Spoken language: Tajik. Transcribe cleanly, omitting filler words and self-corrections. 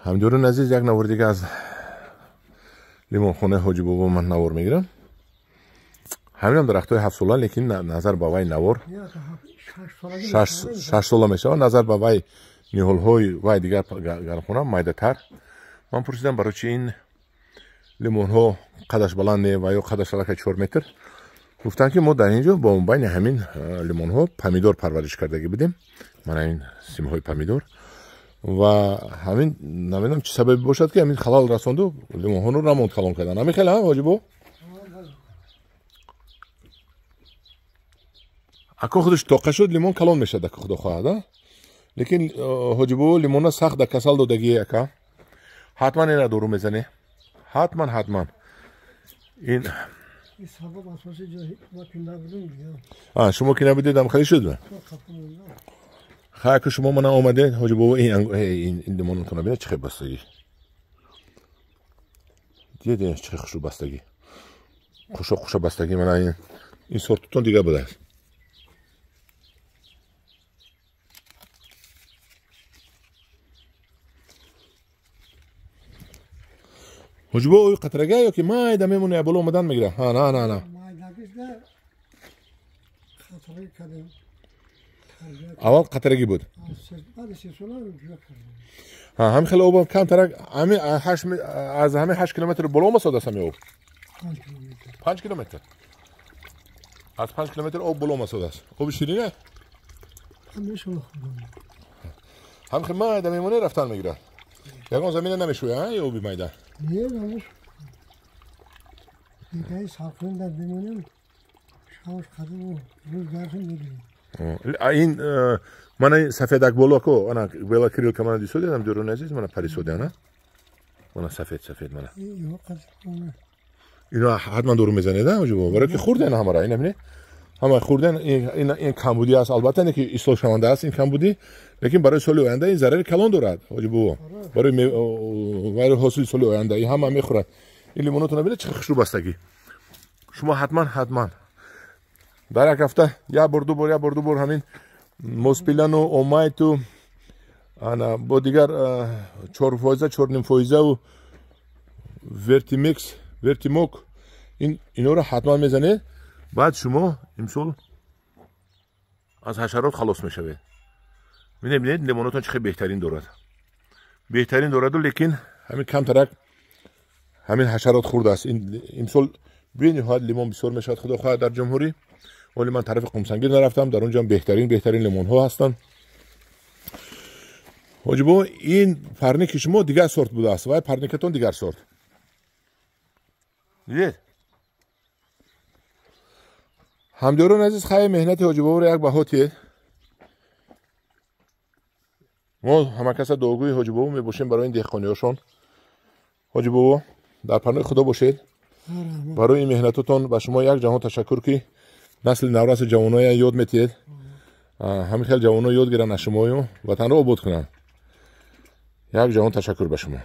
Ҳамдиёрони азиз, як навор дига аз лимонхонаи Ҳоҷи Бобо ман навор мегирам. Ҳаминам дарахтҳои ҳафтсола, лекин назар ба вай навор 6 сола мешавад. Назар ба вай ниҳолҳои вай дигар гармхона майдатар. Ман пурсидам, барои чи ин лимонҳо қадаш баланд не ва ё қадаш аллакай 4 метр. Гуфтанд, ки мо дар ин ҷо бо байни ҳамин лимонҳо помидор парвариш кардагӣ будем. Мана ин симҳои помидор ва ҳамин намедонам чӣ сабабе бошад, ки ҳамин халал расонду, лимонҳоро намонд калон кардан. Ҳамин хеле, Ҳоҷибо ако худаш тоқа шуд, лимон калон мешавад, ака, худо хоҳад. Лекин Ҳоҷибо лимона сахт да касал додагие, ака. Ҳатман ина дору мезанӣ, ҳатман, ҳатман ин. Шумо ки набудед, ам хеле шуд. Хай, ки шумо мана омадед, Ҳоҷи бобо, ин лимонатона бинед, чӣ хел бастагӣ. Дидед, чӣ хел хушрӯ бастагӣ, хушо хуша бастагӣ. Мана ин сортутон дигар будааст. Ҳоҷи бобо, ӯ қатрага ё ки майда мемона, боло омадан мегира? Ҳа, на, на, на. Майдагишда қатраги кардем. Аввал қатрагӣ буд. Ҳамин хеле об камтарак, аз ҳамин 8 километр боло омасодааст. Ҳамин об 5 километр, аз 5 километр об боло омасодааст. Оби ширина ҳамин хел майда мемоне, рафтан мегирад, ягон замина намешӯя ё оби майда? Не, намеш. Дигаи салқин дар бимонем, шавш қадим рӯз гархи мегирем. Ин мана сафедак боло ко, ана бела кирилка, мана дисодиам, дӯрони азиз, мана парисоди, ана мана сафед сафед мана. Ино ҳатман дору мезанед, ҳоҷибо, барои ки хӯрден ҳамара. Ина бинед, ҳама хӯрден. Ин камбудӣ аст, албатта, не ки ислоҳшаванда аст ин камбудӣ, лекин барои соли оянда ин зарари калон дорад, ҳоҷибо, барои ҳосили соли оянда ин ҳама мехӯрад. Ин лимонотона бинед, чӣ хушрӯ бастагӣ. Шумо ҳатман, ҳатман дар як ҳафта як бор, ду бор, як бор, ду бор ҳамин моспилану омайту ана бо дигар 4%, 4.5%ву вертимекс, вертимок, инора ҳатман мезанед. Баъд шумо имсол аз ҳашарот халос мешавед. Бинед, бинед, лимонотон чӣ хел беҳтарин дорад, беҳтарин дораду, лекин ҳамин камтарак ҳамин ҳашарот хӯрдааст. Имсол бениҳоят лимон бисёр мешавад, худо хоҳад, дар ҷумҳурӣ. Вале ман тарафи Қумсангир нарафтам, дар онҷо беҳтарин, беҳтарин лимонҳо ҳастанд. Ҳоҷибо, ин парники шумо дигар сорт будааст, вай парникатон дигар сорт. Дидед, ҳамдиёрони азиз, хай, меҳнати ҳоҷибоборо як баҳо тиед. Мо ҳамакаса дуогӯи ҳоҷибобо мебошем барои ин деҳқониҳошон. Ҳоҷибобо, дар паноҳи Худо бошед. Барои ин меҳнатотон ба шумо як ҷаҳон ташаккур, ки насли навраси ҷавоноя ёд метиҳед. Ҳамин хел ҷавоно ёд гиранд аз шумою ватанро обод кунанд. Як ҷаҳон ташаккур ба шумо.